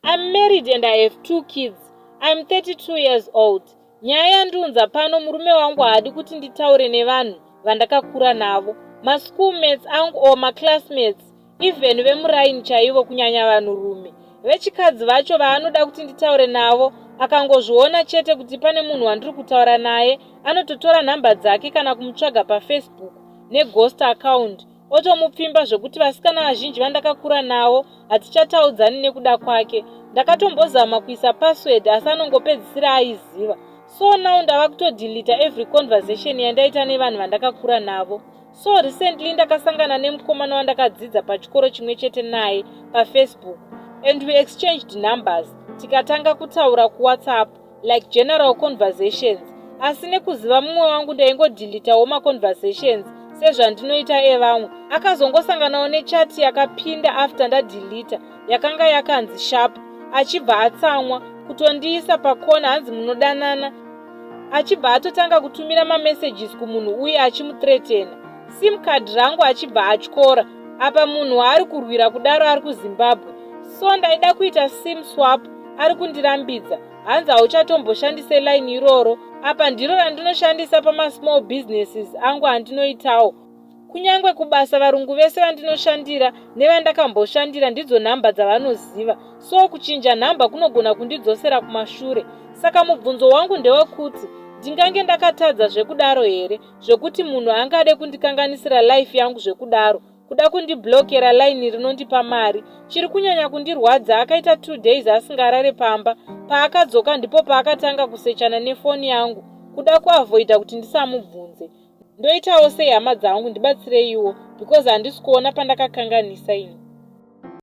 I'm married and I have two kids. I'm 32 years old. Nyaya yandiunza pano, murume wangu haadi kuti nditaure nevanhu vandakakura navo, maschoolmates angu or maclassmates, even vemuraini chaivo, kunyanya vanhurume. Vechikadzi vacho vaanoda kuti nditaure navo, akangozviona chete kuti pane munhu wandiri kutaura naye, anototora nhamba dzake kana kumutsvaga paFacebook neghost account, otomupfimba, zvekuti vasikana vazhinji vandakakura navo hatichataudzani nekuda kwake. Ndakatombozama kuisa password, asi anongopedzisira aiziva. So now ndava kutodeleta every conversation yandaita nevanhu vandakakura navo. So recently ndakasangana nemukomana wandakadzidza pachikoro chimwe chete naye paFacebook, and we exchanged numbers, tikatanga kutaura kuWhatsApp, like general conversations. Asi nekuziva mumwe wangu, ndaingodeletawo maconversations sezvandinoita evamwe. Akazongosanganawo nechat yakapinda after ndadeleta, yakanga yakanzi sharp, achibva atsamwa, kutondiisa pakona, hanzi munodanana, achibva atotanga kutumira mamessages kumunhu uye achimuthreatena. SIM card rangu achibva atyora. Apa munhu waari kurwira kudaro ari kuZimbabwe, so ndaida kuita SIM swap, ari kundirambidza, hanzi hauchatomboshandise line iroro. Apa ndiro randinoshandisa pamasmall businesses angu andinoitawo. Kunyange kubasa, varungu vese vandinoshandira nevandakamboshandira, ndidzo nhamba dzavanoziva, so kuchinja nhamba kunogona kundidzosera kumashure. Saka mubvunzo wangu ndewekuti ndingange ndakatadza zvekudaro here, zvekuti munhu angade kundikanganisira life yangu zvekudaro, kuda kundiblockera line rinondipa mari? Chiri kunyanya kundirwadza, akaita 2 days asingarare pamba. Paakadzoka ndipo paakatanga kusechana nefoni yangu, kuda kuavoida kuti ndisamubvunze. Ndoitawo sei, hama dzangu? Ndibatsireiwo, because handisi kuona pandakakanganisa ini.